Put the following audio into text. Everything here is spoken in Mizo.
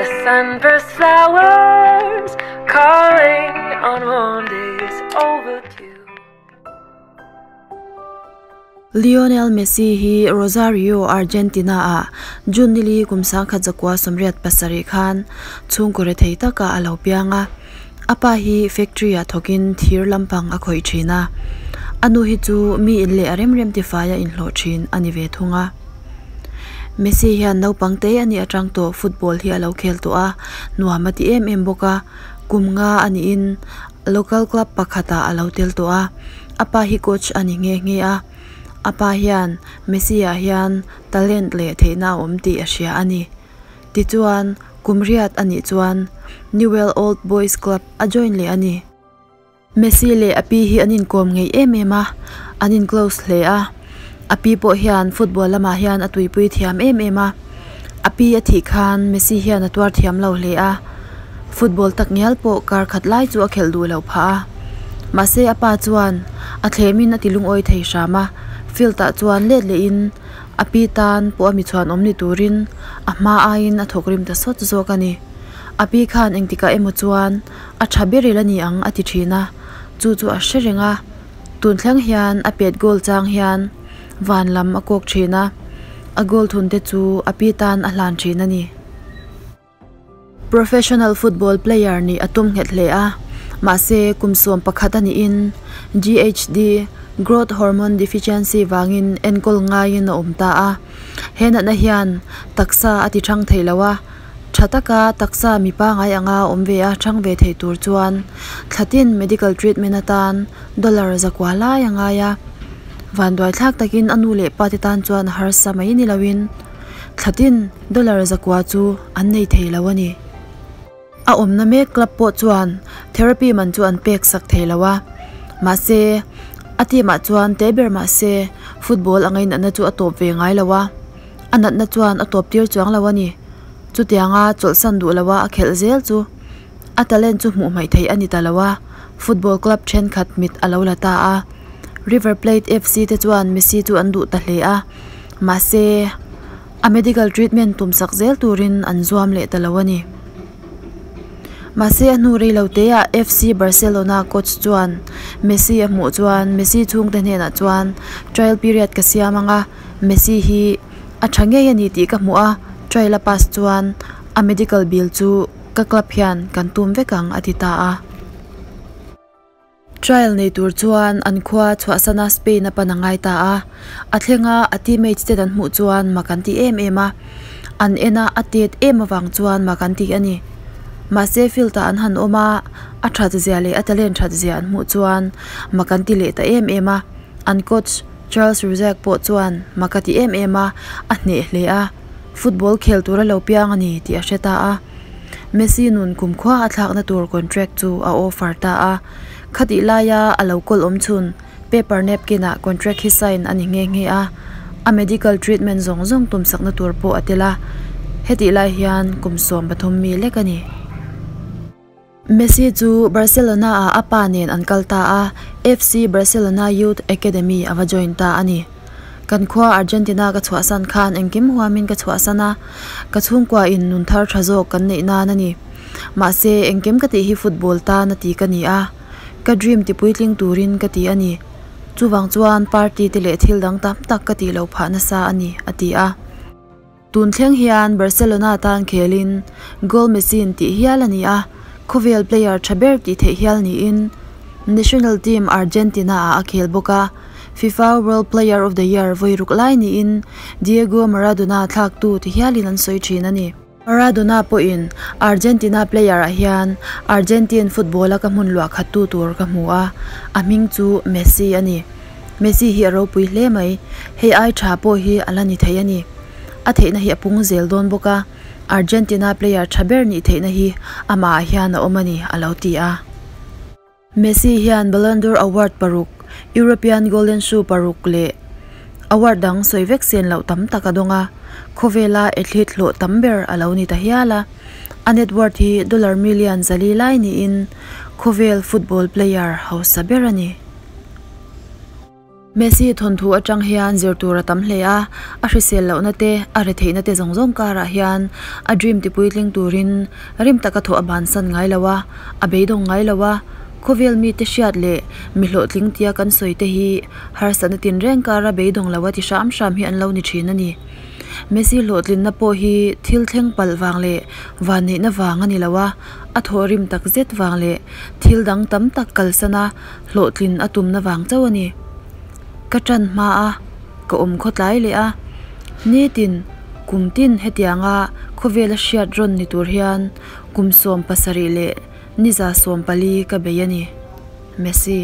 The sunburst flowers calling on warm days overdue. Lionel Messi hi Rosario, Argentina ah June nili kum 1987 khan chhungkaw rethei takah a lo piang a. A pa hi factory ah thawkin thir lampang a khawih thin a, a nu hi chu mi in leh a rem rem tifai a inhlawh thin a ni ve thung a. Messi hian naupang te a nih atang tawh football hi a lo khel tawh a, nuam a ti em em bawk a, kum nga a niin local club pakhat ah a lo tel tawh a, a pa hi coach a ni nghe nghe a, a pa hian Messi ah hian talent leh theihna a awm tih a hria a ni. Tichuan, kum riat a nih chuan Newell Old Boys Club a join leh a ni. Messi leh a pi hi an inkawm ngeih em em a, an in close hle a. A pi pawh hian football lamah hian a tuipui thiam em em a. A pi a thih khan Messi hian a tuar thiam lo hle a, football tak ngial pawh kar khat lai chu a khelh duh loh phah a. Mahse a pa chuan a thlemin a ti lungawi thei hram a, field ah chuan let lehin A pi tan pawh a mi chhuan awm ni turin a hma aiin a thawk rim ta sawt zawk a ni. A pi khan engtikah emaw chuan a tha ber il a ni ang a ti thin a, chu chu a hre reng a. Tun thleng hian a pet goal chang hian van lam a kawk thin a, a goal thun te chu a pi tan a hlan thin a ni. Professional football player nih a tum nghet hle a, mahse kum 11 a niin GHD, Growth Hormone Deficiency, vangin enkawl ngaiin a awm ta a. He natna hian taksa a ti thang thei lo a, tha taka taksa mi pangai anga awm ve a thang ve thei tur chuan thlatin medical treatment atan dollar zakua lai a ngai a. Vanduaithlak takin a nu leh pa te tan chuan a harsa mai ni loin, Thlatin dollar zakua chu an nei thei lo a ni. A awmna mek club pawh chuan therapy man chu an pek sak thei lo a, mahse a team ah chuan te ber mahse football a ngainatna chu a tawp ve ngai lo a, a natna chuan a tawp tir chuang lo a ni. Chutianga chawlhsan duh loa a khelh zel chu a talent chu hmuh hmaih theih a ni ta lo a, football club thenkhat mit a lo la ta a. River Plate FC te chuan Messi chu an duh ta hle a. Mahse, a medical treatment tum sak zel turin an zuam leh ta lo a ni. Mahse, a hnu rei lo teah FC Barcelona coach chuan Messi a hmuh chuan Messi chhungte hnenah chuan trial period ka siam ang a, Messi hi a tha ngei a ni tih ka hmuh a, trial a pass chuan a medical bill chu ka club hian kan tum vek ang a ti ta a. Trial nei tur chuan an khua chhuahsana Spain a pan a ngai ta a, a thlenga a teammates te dan hmuh chuan mak an ti em em a, an en a a tet em avang chuan mak an ti a ni. Mahse field ah an han awm a, a that zia leh a talent that zia an hmuh chuan mak an ti leh ta em em a, an coach Charles Ruzek pawh chuan mak a ti em em a, a hneh hle a, football khel tur a lo piang a ni tih a hre ta a. Messi nun kumkhua a thlakna tur contract chu a offer ta a, khatih laia a lo kawl awm chhun paper napkin ah contract hi sign a ni nghe nghe a, a medical treatment zawng zawng tumsakna tur pawh a tel a, hetih lai hian kum 13 mi lek a ni. Messi chu Barcelona ah a pa nen an kal ta a, FC Barcelona Youth Academy a va join ta a ni. Kan khua Argentina ka chhuahsan khan engkim huamin ka chhuahsan a, ka chhungkua in nun thar tha zawk kan neih nan a ni. Mahse, engkim ka tih hi football tan a ti ka ni a, ka dream ti puitling turin ka ti a ni. Chuvang chuan party te leh thil dang tam tak ka tih loh phah nasa a ni, a ti a. Tun thleng hian Barcelona tan khelin goal machine tih hial a ni a, khawvel player tha ber tih theih hial niin national team Argentina ah a khel bawk a, FIFA World Player of the Year vawi ruk lai niin Diego Maradona thlaktu ti hialin an sawi thin a ni. Maradona pawhin Argentina player ah hian Argentine football a ka hmun luah khattu tur ka hmu a, a hming chu Messi a ni. Messi hi a ropui hle mai, hei ai tha pawh hi a la ni thei a ni. A theihna hi a pung zel dawn bawk a, Argentina player tha ber nih theihna hi amah ah hian a awm a ni, a lo ti a. Messi hian Ballon d'Or award paruk, European Golden Shoe paruk leh award dang sawi vek sen loh tam tak a dawng a, khawvela athlete hlawh tam ber a lo ni ta hial a. A net worth hi dollar million 400 lai niin khawvel football player hausa ber a ni. Messi thawnthu atang hian zir tur a tam hle a, a hrisel lohna te, a retheihna te zawng zawng karah hian a dream ti puitling turin rim taka thawh a bansan ngai lo a, a beidawng ngai lo a, khawvel mite hriat leh mi hlawhtling tia kan sawi te hi harsatna tinreng kara beidawng lo a ti hram hram hi an lo ni thin a ni. Messi hlawhtlinna pawh hi thil thleng palh vang leh vanneihna vang a ni lo a, a thawhrim tak zet vang leh thil dang tam tak kalsan a hlawhtlin a tumna vang chauh a ni. Ka tan hma a, ka awm khawtlai leh a, nitin kum tin hetianga khawvela hriat rawn ni tur hian kum 70 leh niza 14 ka bei a ni. Messi.